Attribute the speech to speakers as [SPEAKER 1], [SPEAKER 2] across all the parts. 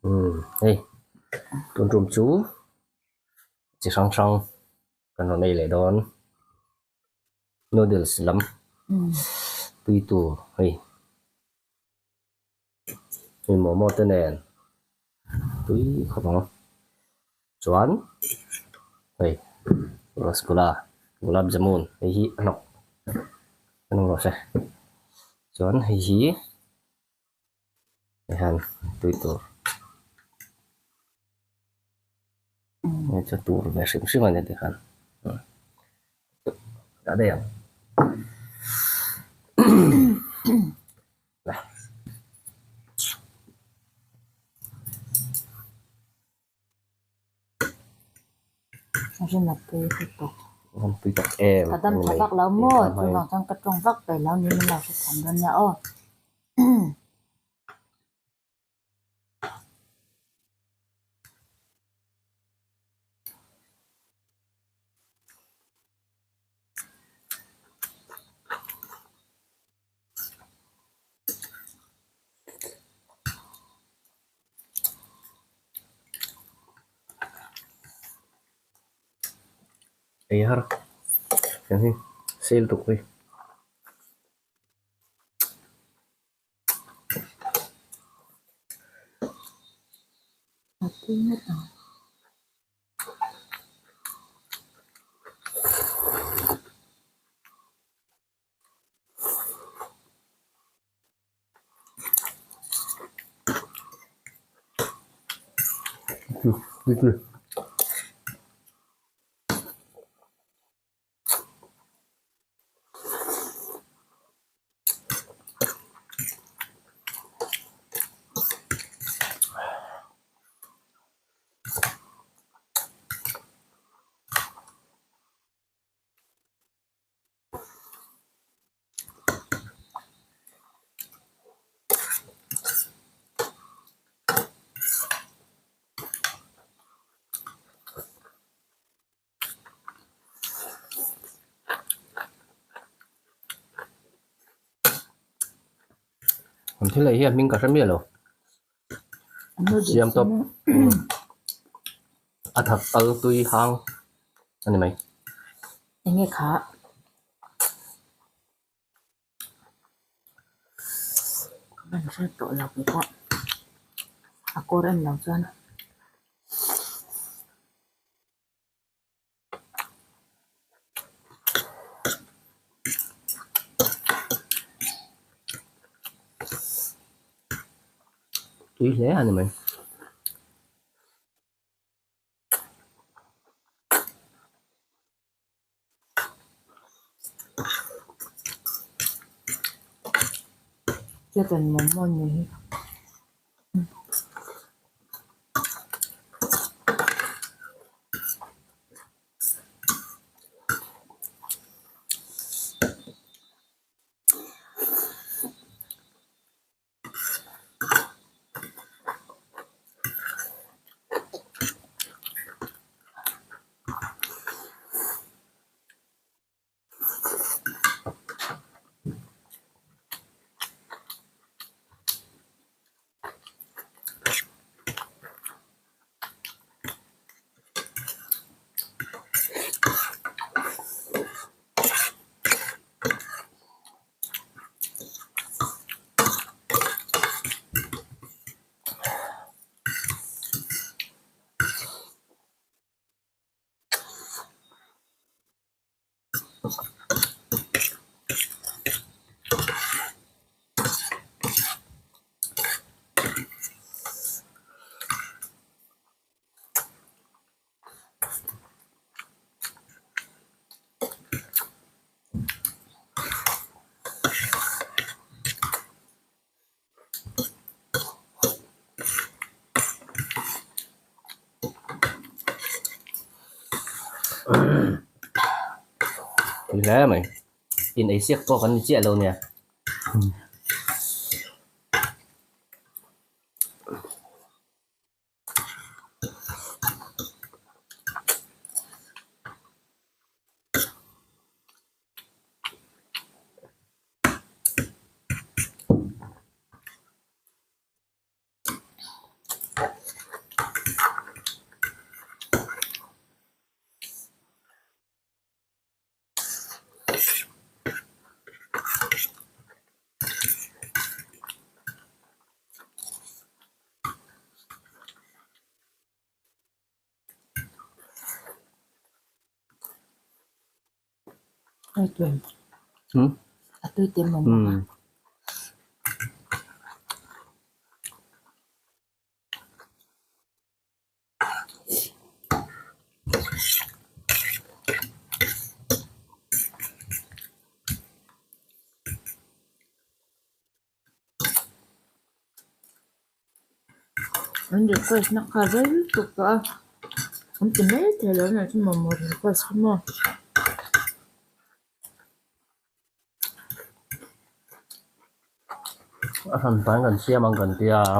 [SPEAKER 1] Umm hei tun tum chu chi hrang hrang kan rawn ei leh dawn noodles lam tui tur hei hei momo te nen tui khawp ang chuan hei rasgula gulab jamun hei hi a hnawk a ni rawh se chuan hei hi. Hian tui tur hei chu tur ve hrim hrim a ni tikhan dah daih ang
[SPEAKER 2] Rin a pui lutuk.
[SPEAKER 1] Rin pui tak em.
[SPEAKER 2] Ka dam tha vak lo maw? Chuvang chuan ka tawng vak peih lo niin min lo hrethiam dawn nia aw.
[SPEAKER 1] Ei har tiang hi sale tuk hi.
[SPEAKER 2] A tui ngawt ang.
[SPEAKER 1] An thil ei hi a hming ka hre miah lo. Siam tawp a thak al tui hang a ni mai.
[SPEAKER 2] Enge kha? Ka ban hre tawh lo kei pawh. A kawr en lo chuan.
[SPEAKER 1] Tui hle a ni mai.
[SPEAKER 2] Chicken momo ni hi.
[SPEAKER 1] Tui hle mai. In ei siak pawh kan ni chiah lo nia.
[SPEAKER 2] A tui te momo a. An request na kha rei lutuk tawh a, an ti mai thei lo nih chu mamawh request kha maw.
[SPEAKER 1] A hran tan kan siam ang kan tia a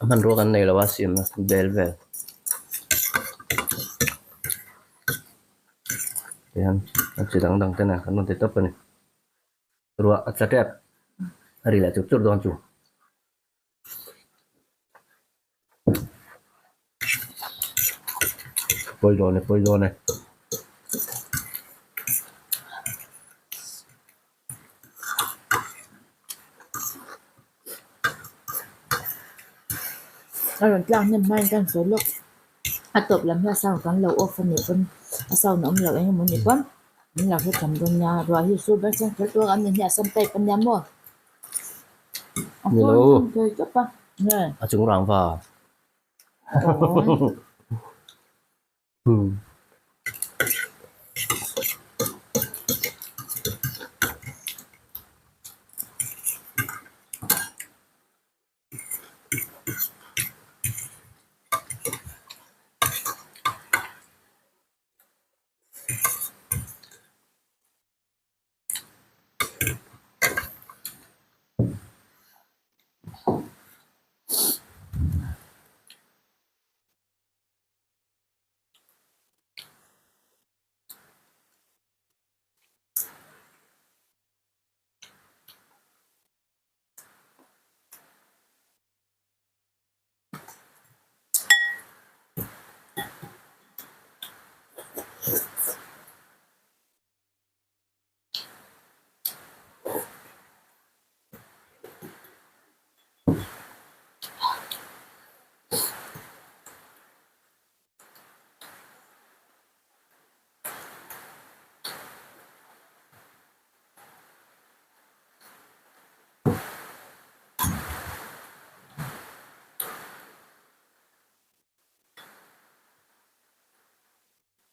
[SPEAKER 1] hmanrua kan nei lo a siamna bel vel tihian a chi dang dang te nen kan rawn ti tawp a ni ruah a tla tep a ri leh chur chur dawn chu. Pawi dawn e pawi dawn e.
[SPEAKER 2] A rawn tlak hnem hmain kan sawi lawk a tawp lam hian sound kan lo off a nih pawn a sound a awm loh eng emaw nih pawn min lo hrethiam dawn nia ruah hi sur ber chuan kher tur an ni hi a sam type a nia maw.
[SPEAKER 1] Ni lo. A chung rang va.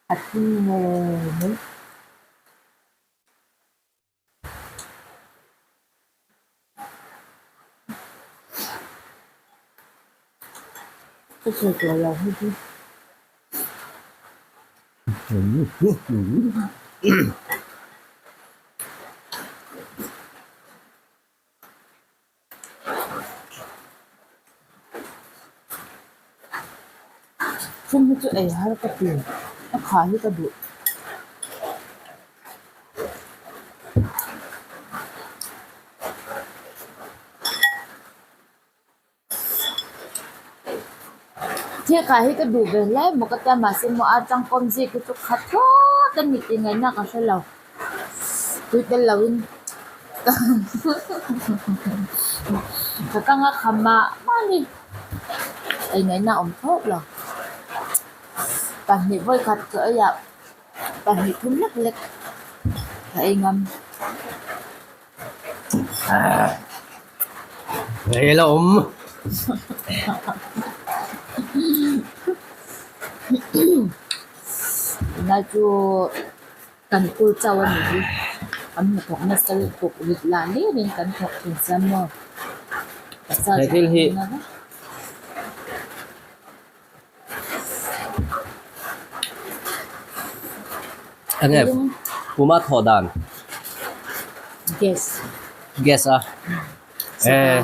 [SPEAKER 2] A thim ngei mai. Ka sawi tawh lo hi chu. Thum hi chu ei har ka ti a khah hi ka duh. Thil khah hi ka duh ve hle maw ka tia mahse maw a tangkawm zik hi chu khat thlawt a ni tih ngaihna ka hre lo. Tui tel loin ka kang a kha mah mah a ni. Ei ngaihna a awm thlawt lo. Pahnih vawi khat ka ei ah pahnih thum lek lek ka ei ngam.
[SPEAKER 1] Rei la awm.
[SPEAKER 2] Tunlai chu kan kul chauh a nih hi. Kan hnathawk nasa lutuk rit lah hlirin kan thawk thin sia maw.
[SPEAKER 1] He thil hi Enge puma thawh dan?
[SPEAKER 2] Gas.
[SPEAKER 1] Gas a? Eh,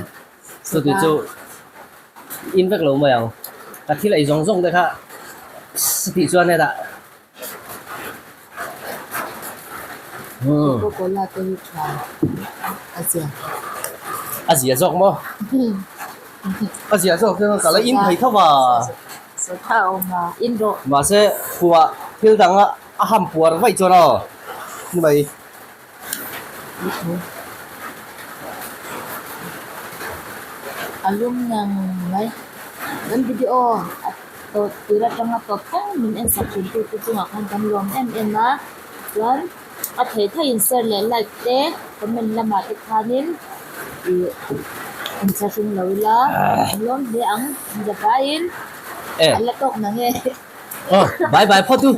[SPEAKER 1] chuti chu in vek lo mai ang. Ka thil ei zawng zawng te kha chutih chuan hetah
[SPEAKER 2] Coca-Cola te hi tha a zia.
[SPEAKER 1] A zia zawk maw? A zia zawk chuan ka la in thei tho va.
[SPEAKER 2] Soda a awm a, in rawh.
[SPEAKER 1] Mahse khua thil dang a a ham puar vaih chuan aw ni mai.
[SPEAKER 2] A lum ngang mai. Kan video. tawp tir atanga tawp thleng min en sak thin tute chungah khan kan lawm em em a chuan a theih theihin share leh like te comment lamah te khanin ih inthlahrung lo ila an lawm hle ang an zavaiin a la tawk nange.
[SPEAKER 1] Aw bye bye phawt u.